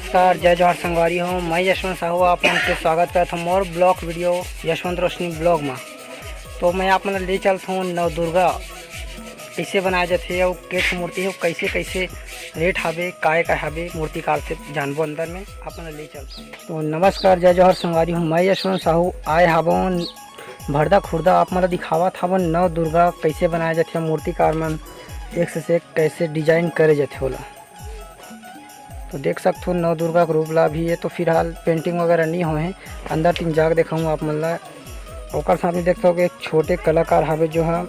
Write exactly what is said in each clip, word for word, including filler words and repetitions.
नमस्कार, जय जोहार संगवारी हो, मैं यशवंत साहू आप मन के स्वागत करत हूँ मोर ब्लॉग वीडियो यशवंत रोशनी ब्लॉग में। तो मैं आप मन ले चलत हूँ नवदुर्गा कइसे बनाए जाथे अउ के ठो मूर्ति हे, कइसे कइसे रेट हावे, काय काय हावे, मूर्तिकार से जानबो अंदर में, आप मन ले चलत हूँ। तो नमस्कार, जय जोहार संगवारी हो, मैं यशवंत साहू आए हावों भरदा खुर्दा, आप मन ला दिखावत हावों नवदुर्गा कइसे बनाए जाथे, मूर्तिकार मन एक से एक कइसे डिजाइन करे जाथे ओला। तो देख सकथो नवदुर्गा के रूप ला भी। ये तो फिलहाल पेंटिंग वगैरह नहीं होए हे, अंदर तीन जाके देखाऊँ आप मन ला। ओकर साथ में देख सकथो कि एक छोटे कलाकार हावे जो हा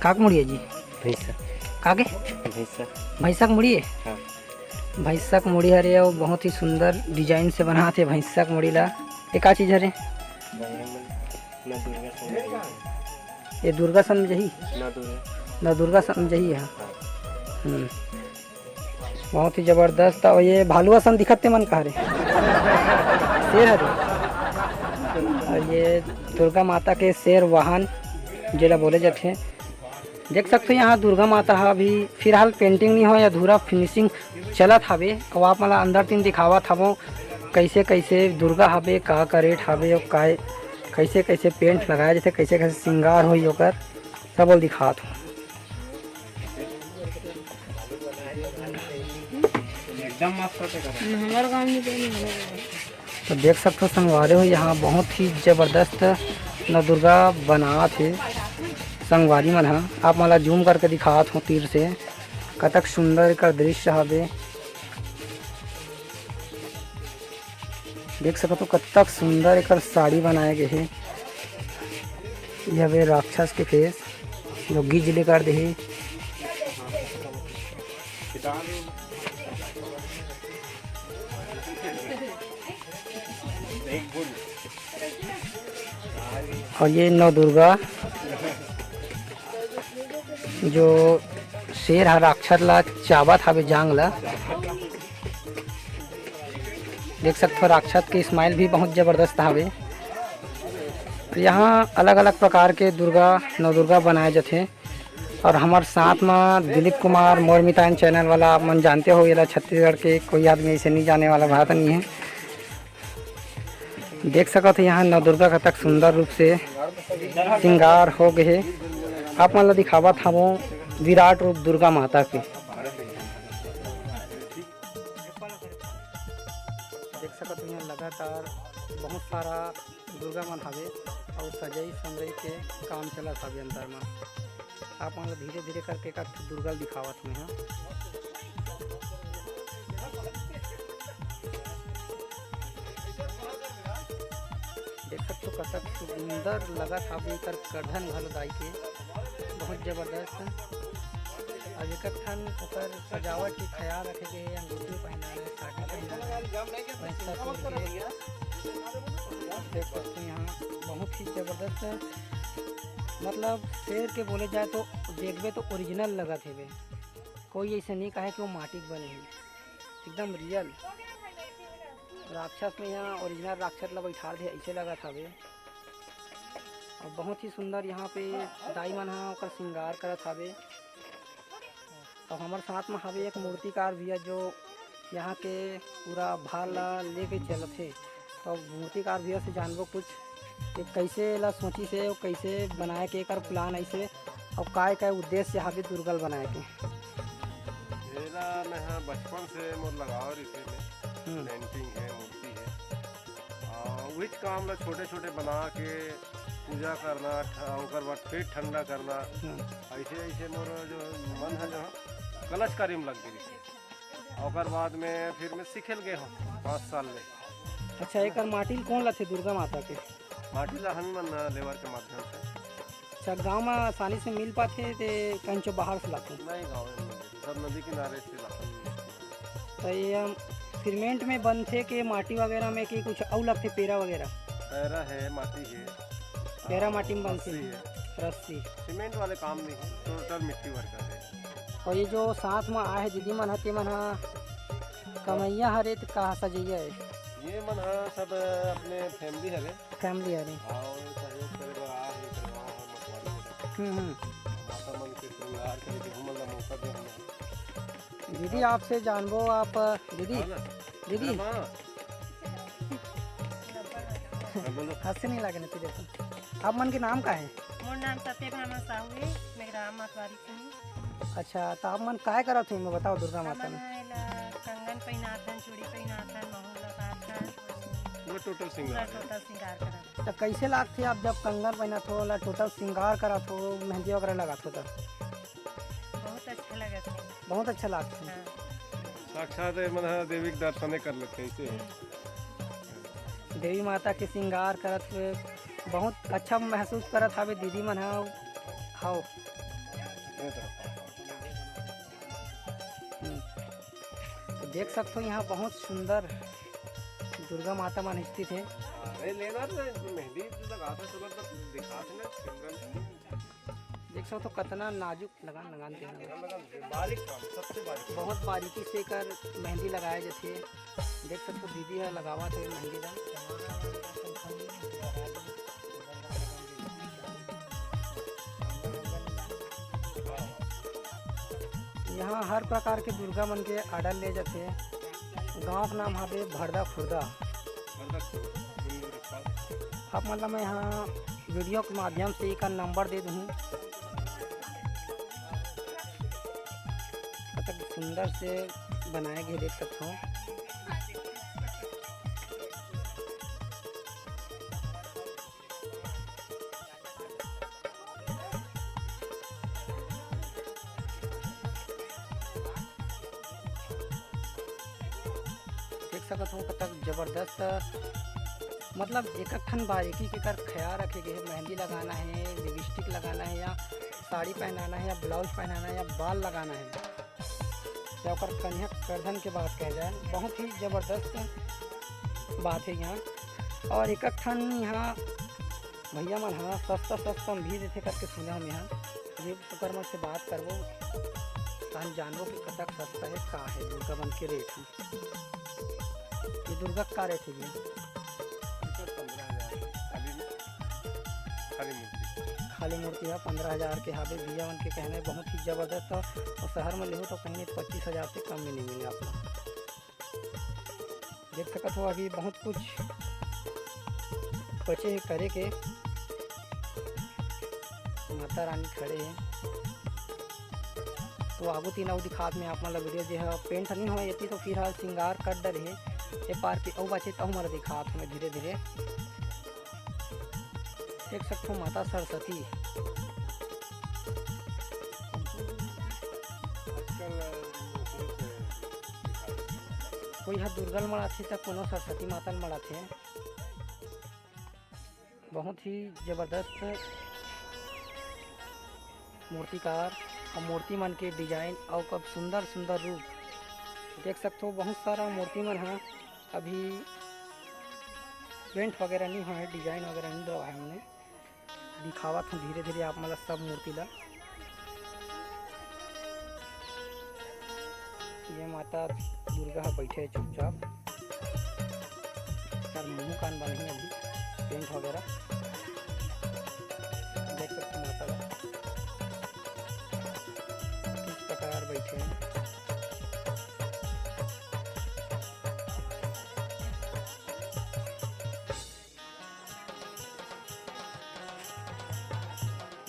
काक मुड़िया जी। भैंसा। काके? भैंसा। भैंसा के मुड़ी हे? हाँ। भैंसा के मुड़ी हरे, अउ बहुत ही सुंदर डिजाइन से बनात हे भैंसा के मुड़ी ला। ये का चीज हरे? बजरंग बली। ना दुर्गा समझ। ये दुर्गा समझही? ना दुर्गा। ना दुर्गा समझही है। हाँ। हम्म। बहुत ही जबरदस्त। और ये भालू असन दिखत ते मन कहा रे? शेर हरे। और ये दुर्गा माता के शेर वाहन जेला बोले जाथे। देख सकथो यहाँ दुर्गा माता ह अभी फिलहाल पेंटिंग नहीं होय, अधूरा फिनिशिंग चलत हावे। अउ आप मन ला अंदर तीन दिखावत हावों कइसे कइसे दुर्गा हावे, का का रेट हावे, अउ काय कइसे कइसे पेंट लगाए जाथे, कइसे कइसे श्रृंगार होही ओकर, सब ओला दिखात हूँ। एकदम मस्त होथे। हमारे गाँव में तो नहीं होने वाला। तो देख सकथो संगवारी हो, यहाँ बहुत ही जबरदस्त नवदुर्गा बनात हे संगवारी मन ह। आप मन ला जूम करके दिखात हों तीर से, कतक सुंदर एकर दृश्य हवे। देख सकथो कतक सुंदर एकर साड़ी बनाए गे हे। ये हवे राक्षस के फेस, जो गिज ले कर दे हे। और ये नवदुर्गा जो शेर ह राक्षस ला चाबत हावे जांग ला। देख सकथो राक्षस के स्माइल भी बहुत जबरदस्त हावे। तो यहाँ अलग-अलग प्रकार के दुर्गा, नवदुर्गा बनाए जाथे। और हमर साथ म दिलीप कुमार मोर मितान चैनल वाला, आप मन जानते हो, एला छत्तीसगढ़ के कोई आदमी ऐसे नहीं जाने वाला बात नहीं है। देख सकत हो यहाँ नवदुर्गा कतक सुंदर रूप से श्रृंगार हो गए हे। आप मन ला दिखावत हवों विराट रूप दुर्गा माता के। देख सकत हो यहाँ लगातार बहुत सारा दुर्गा मन हवे अउ सजई संवरई के काम चलत हवे अंदर म। आप मन ल धीरे-धीरे करके एक आध दुर्गा ल दिखावत हँव। देख सकथो कतक सुंदर लगत हवे एकर करधन घलो दाई के, बहुत जबरदस्त। अब एक ठन ओकर सजावट के ख्याल रखे के हे, अंगूठी पहनाए, साड़ी पहनाए, पैसा तोड़ के। देख सकते हैं यहाँ बहुत ही जबरदस्त, मतलब शेर के बोले जाए तो देखबे तो ओरिजिनल लगत हेवे, कोई ऐसे नहीं कहे कि वो माटी के बने हे, एकदम रियल। राक्षस में यहाँ ओरिजिनल राक्षस ला बैठार दे ऐसे लगत हवे। और बहुत ही सुंदर यहाँ पे दाई मन ह ओकर श्रृंगार करत हवे। और हमर साथ में हवे एक मूर्तिकार भैया जो यहाँ के पूरा भार ला लेके चलत हे। तो मूर्तिकार भैया से जानबो कुछ कि कैसे एला सोचिस हे, कैसे बनाए के एकर प्लान ऐसे, और काय काय उद्देश्य हवे दुर्गा ल बनाए के। एला मैं ह बचपन से मोर लगाव रिहिसे में हम्म। पेंटिंग हे, मूर्ति हे, आ, उहिच काम ला छोटे छोटे बना के पूजा करना, ठ-, ओकर बाद फिर ठंडा करना। हम्म। ऐसे ऐसे मोर जो मन है जो कलाकारी में लग गई। ओकर बाद में फिर मैं सीखे ल गे हूँ पाँच साल ले। अच्छा, एकर माटी ल कौन लाथे दुर्गा माता के? माटी ला हम मन लेबर के माध्यम से। अच्छा, गांव में आसानी से मिल पाथे ते कहीं चो बाहर से लाथे? नहीं, गांव में मिल जाथे, सब नदी किनारे से लाथे। तो ये हम सीमेंट में बनथे के माटी वगैरह में कि कुछ अउ लगथे, पेरा वगैरह? पेरा है, माटी है, पेरा आ, माटी में बनथे। रस्सी है। रस्सी। सीमेंट वाले काम नहीं है, टोटल मिट्टी वर्क है। और ये जो साथ में आए हैं दीदी मन ह, ते मन ह कमैया हरे त का सजैया है? ये मन ह सब अपने फैमिली हरे। फैमिली हरे। हाँ, ये सहयोग करे बर आए हैं, ये करवाओ, हम मतवाली में। हम्म, हम्म। माता मन के श्रृंगार करे के हमन ला मौका दे हमन। दीदी, आपसे जानबो, आप, दीदी, हाँ ना। दीदी। हाँ। हाँ, बोलो। हंसे नहीं लागे ना तुझे तो। आप मन के नाम का है? मोर नाम सत्यभामा साहू है, मैं ग्राम मतवारी से हूँ। अच्छा, तो आप मन काय करत हो, मैं बताओ दुर्गा माता हमन में। ह एला कंगन पहिनाथन, चूड़ी पहिनाथन, महू लगाथन, वो टोटल पूरा श्रृंगार है। टोटल श्रृंगार करत। तो कैसे लागथे आप जब कंगन पहिनत हो, ला टोटल श्रृंगार करत हो, मेहंदी वगैरह लगात हो तो? बहुत अच्छा लगत है। बहुत अच्छा लागथे। हाँ। साक्षात ए मन ह देवी के दर्शने कर लेथे ऐसे। हम्म। देवी माता के श्रृंगार करत हुए बहुत अच्छा महसूस करत हावे दीदी मन ह। हाव। ये तरफ। हम्म। तो देख सकते हो यहाँ बहुत सुंदर दुर्गा माता मन स्थित है। अरे लेना तो मेहंदी लगा था, तुरंत दिखा थे ना, सिमरन। देख सकते हो कतना नाजुक लगान लगान के। बारीक काम, सबसे बारीक। बहुत बारीकी से एकर मेहंदी लगाए जाथे। देख सकते हो दीदी ह लगावत हे मेहंदी ला। यहाँ हर प्रकार के दुर्गा मन के order ले जाथे। गांव के नाम हवे भरदा खुर्दा। भरदा खुर्दा। आप मन ला मैं यहाँ video के माध्यम से एकर number दे दूँ। कतक सुंदर से बनाए गए, देख सकते हो। देख सकत हो कतक जबरदस्त, मतलब एक एक ठन बारीकी के कर ख्याल रखे गए हे। मेहंदी लगाना है, लिपस्टिक लगाना है, या साड़ी पहनाना है, या ब्लाउज पहनाना है, या बाल लगाना है, या ओकर कनिहा करधन के बात कहे जाए, बहुत ही जबरदस्त बात है यहाँ। और एक एक ठन यहाँ भैया मन ह सस्ता सस्ता में भी देथे करके सुने हम यहाँ। ये ओकर मन से बात करबो, तहन जानबो कि कतक सस्ता है, का है दुर्गा मन के रेट ह। ये दुर्गा का रेट है भैया? सर, पंद्रह हजार खाली में, खाली मूर्ति। खाली मूर्ति है पंद्रह हजार के हावे। भैया मन के कहना है बहुत ही जबरदस्त, और शहर में लेहू तो कहीं पच्चीस हजार से कम में नहीं मिले आप लोग। देख सकत हो अभी बहुत कुछ बचे हे करे के। माता रानी खड़े हे। तो आगू तीन अउ दिखात में आप मन ला video जे ह paint नहीं होय एती तो फिलहाल श्रृंगार कर डरे हे। ए पार के अउ बचे तहु मन ला दिखात हमें धीरे धीरे। देख सकथो माता सरस्वती। कोई ह दुर्गा ल मड़ाथे त कोनो सरस्वती माता ल मड़ाथे। बहुत ही जबरदस्त मूर्तिकार और मूर्ति मन के design और कब सुंदर सुंदर रूप देख सकथो। बहुत सारा मूर्ति मन ह अभी paint वगैरह नहीं होय, design वगैरह नहीं दवा है हमने। दिखावत हूँ धीरे धीरे आप मन ला सब मूर्ति ला। ये माता दुर्गा ह बैठे हे चुपचाप, सर मुंह कान बने हे अभी, paint वगैरह देख सकते हो माता ला किस प्रकार बैठे हैं।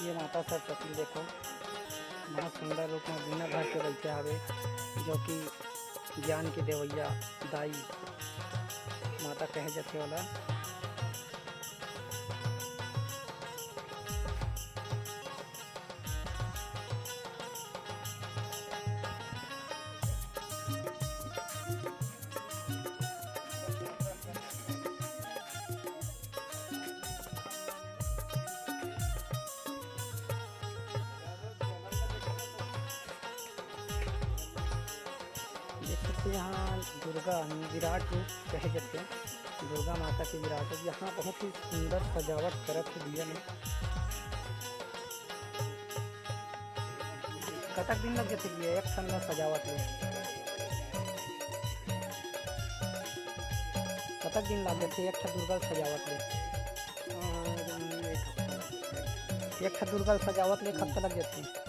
ये माता सरस्वती देखो, बहुत सुंदर रूप में बिना घर के बैठे हवे, जो कि ज्ञान के देवैया दाई माता कहे जाथे वाला। देख सकते हैं यहाँ दुर्गा विराट रूप कहे जाते हैं, दुर्गा माता के विराट रूप। यहाँ बहुत ही सुंदर सजावट करत हे भैया मन। कतक दिन लग जाथे भैया एक ठन ला सजावट ले? कतक दिन लग जाथे एक ठन दुर्गा सजावट ले? एक ठन दुर्गा सजावट ले एक हफ्ता लग जाथे।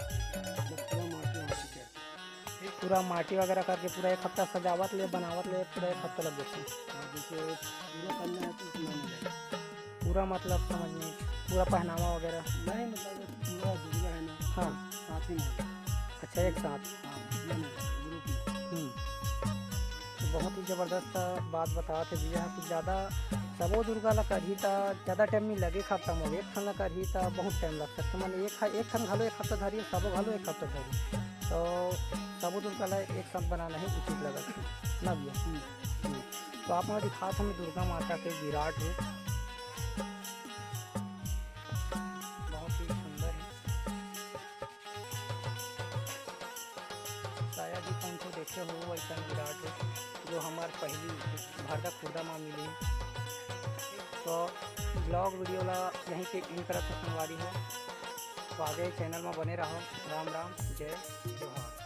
पूरा माटी वगैरह करके पूरा एक हफ्ता सजावत ले, बनावत ले पूरा एक हफ्ता लग जाथे। हाँ, जैसे पूरा करना है तो उतना नहीं लगेगा। पूरा मतलब समझ में, पूरा पहनावा वगैरह। नहीं, मतलब पूरा दुर्गा है ना, हाँ। साथ ही में। अच्छा, एक साथ। हाँ, ये नहीं, group में। हम्म। तो बहुत ही जबरदस्त बात बतात हे भैया कि ज़्यादा सबो दुर्गा ला करही त ज़्यादा टाइम नहीं लगे, खत्म हो एक ठन ला करही त बहुत टाइम लग सकता। मन एक ह-, एक ठन घलो एक हफ्ता धरी, सबो घलो एक हफ्ता धरी, तो सबो दुर्गा ला एक साथ बनाना ही उचित लगत हे ना भैया। हम्म। हम्म। तो आप मन दिखात हमें दुर्गा माता के विराट रूप, बहुत ही सुंदर है। शायद ही कौन को देखे हो वैसन विराट रूप जो हमार पहली भरदा खुर्दा मा मिली। तो vlog video ला यहीं पे end करत हन संगवारी हो। तो आगे channel में बने रहो। राम राम, जय जोहार।